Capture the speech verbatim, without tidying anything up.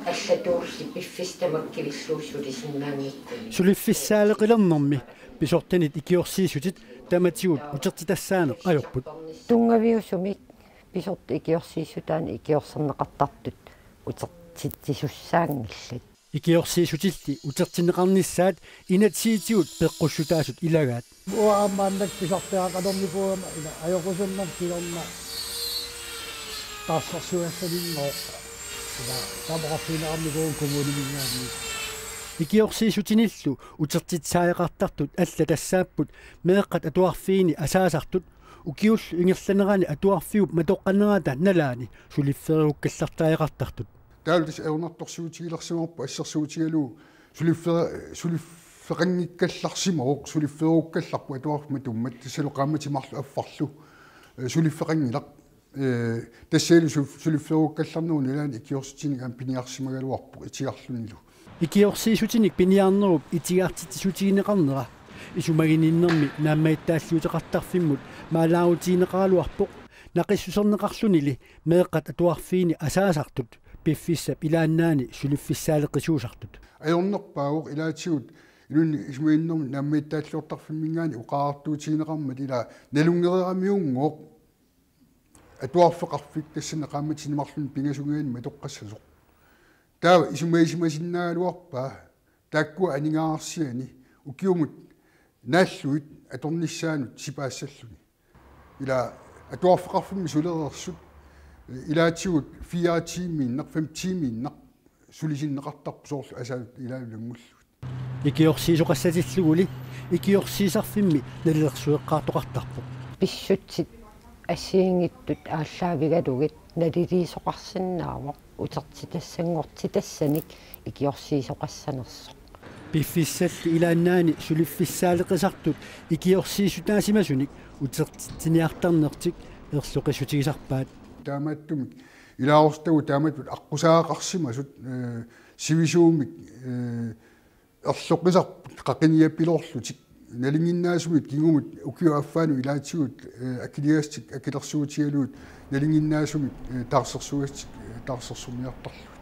Allatuulli piffissaq tamakkivillugu sulisinnaanngikkuni. Suliffissaaleqilernermi pisortanit ikiorsiissutit tamatigut utertitassaaneq ajorput. Tunngaviusumik pisortat ikiorsiissutaannik ikiorserneqartartut utertitsisussaanngillat. Ikiorsiissutilli utertinneqarnissaat inatsisitigut peqqussutaasut ilagaat. Uanga aamma annak pisartagaqalernikuugama ila ajoqusunnermik kingorna taarsersugassaninngooq. Ila taama oqarfigineqarnikuuvunga kommuniminngaanniit. Ikiorsiissutinillu utertitsisariaqartartut allat tassaapput meeqqat atuarfiini asaasartut ukiullu ingerlanerani atuarfiup matoqqanerata nalaani suliffeerukkallartariaqartartut. Taavalu tassa ajornartorsiutigilersimavarput assersuutigalugu suliffe-, suliffeqanngikkallarsimavoq, suliffeerukkallarpoq atuarfik matummat, tassalu qaammatit marluk affarlu, eh, suliffeqanngilaq. Eh, tassalu su-, suliffeerukkallarnerup nalaani ikiorsiutinik aamma piniarsimagaluarpoq itigarlunilu. Ikiorsiissutinik piniarnerup itigartitsissutigineqarnera isumaginninnermi naammagittaalliuteqartarfimmut maalaarutigineqaraluarpoq, naqissuserneqarlunili meeqqat atuarfiini asaasartut piffissap ilaannaani suliffissaaleqisuusartut. Ajornerpaavoq ilaatigut inunnut isumaginninnermut naammagittaalliortarfimminngaanniit oqariartuutigineqarmat ila nalunngereeramiunngooq atuarfeqarfik tassani qaammatini marlunni pingasungaani matoqqassasoq. Taava isumagisimasinnaagaluarpaa taakkua aningaasarsiani ukiumut naallugit atornissaannut sipaassalluni. Ila atuarfeqarfimmi sulereersut ilaatigut fire tiimiinnaq, fem tiimiinnaq sulisinneqartarput soorlu asaat ilaalu ilanngullugit. Ikiorsiisoqassatilluguuli ikiorsiisarfimmi nalilersueqqaartoqartarpoq. Pissutsit assigiinngitsut aallaavigalugit naliliisoqarsinnaavoq utertitassanngortitassanik ikiorsiisoqassanersoq. Piffissalli ilaannaani suliffissaaleqisartut ikiorsiissutaasimasunik utertitsiniartarnertik erloqissutigisarpaat. Taamaattumik ilaasortagut taamatut aqqusaagaqarsimasut, eh, sivisuumik, eh, erloqisarput qaqiniapiloorlutik. Nalinginnaasumik kingumut ukiup affaanut ilaatigut, eh, akiligatik akilersuutigalugit nalinginnaasumik, eh, taarsersugatik, eh, taarsersorniartarlugit.